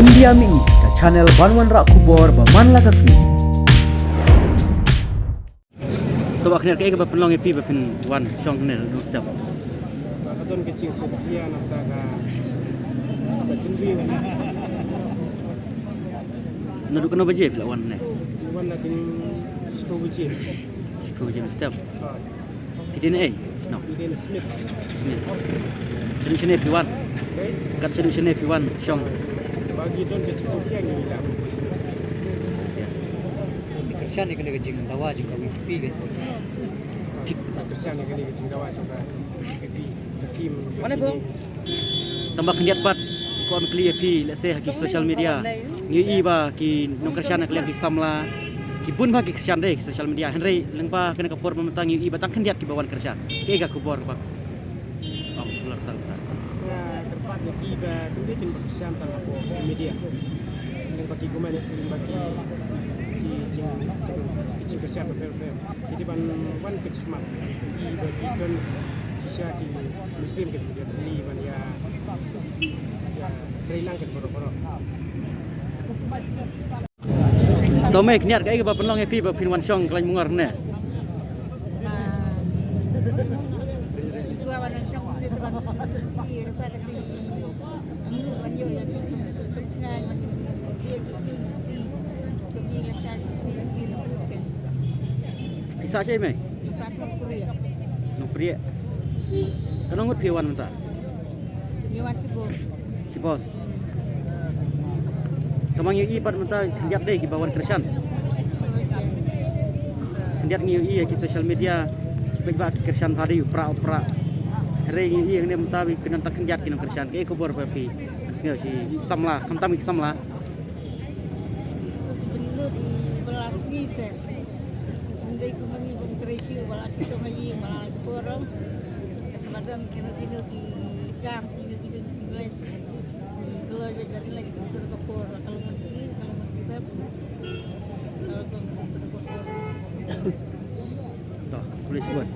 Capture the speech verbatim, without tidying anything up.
India Mih, ka channel ban wanrah khubor ba man la ka sngi. To ba khyndiat, kaei kaba pynlong ïa phi ba phin wan shong hangne nongstep? Ba ka don ka jingsngewkhia na ka bynta ka jaitbynriew. Naduh katno baje phi la wan hangne? Wan naduh shiphew baje. Shiphew baje mynstep. Phi dei na ei? Shnong? Phi dei na Smit. Smit. Shaduh shane phi wan? Kat shaduh shane phi wan shong? Ba ki don ka jingsngewkhia ngi la. Phi kyrshan ïa kane ka jingdawa jong ka V P P ka? Phi kyrshan ïa kane ka jingdawa jong ka V P P, ka team. Tang ba khyndiat pat ko am kli ïa phi, lehse ha ki social media ngi ïohi ba ki nongkyrshan na ka liang ki samla, ki bun ba ki kyrshan de ki social media, hynrei lyngba kane ka por ba mynta ngi ïohi ba tang khyndiat kiba wan kyrshan. Kaei ka khubor ba ong, lar tang ta. Nga kyrpad ïa ki ba kyndiat kin ba kyrshan tang hapoh media. Lyngba ki comment, lyngba ki, ki jing, ki jingkyrshan ba pher pher. Ki dei ban wan kyrshah mat. Ki ba ki don shisha ki mynsiem ki ba ki ban ïa, ïa trei lang ki baroh baroh. To mei, khyndiat kaei kaba pynlong ïa phi ba phin wan shong Khlaiñ Mungor ne? Phi sah shaei mei? Nongpriah. Katno ngut phi wan mynta? Shibos. Tang ba ngi ïohi pat mynta khyndiat de kiba wan kyrshan. Khyndiat ngi ïohi ha ki social media, bad ba ki kyrshan bha de u prah u prah. Hynrei ngi ïohi hangne mynta ba ki don tang khyndiat ki nongkyrshan. Kaei khubor ba phi sngew shi samla, khamtam ki samla? Ki bynnud i ba la sngi te. Ym dei kum ma ngi ba ngim trei shuh, ba la shu shong ha ïing, ba la shu burom. Ka shu madan kino kino ki kam, kino kino ki jingleh. Ki kloi bad ba ki leh ki tur ka por, ka long mynstep, ka long mynstep. Ka long mynstep ka por. To, khublei shibun.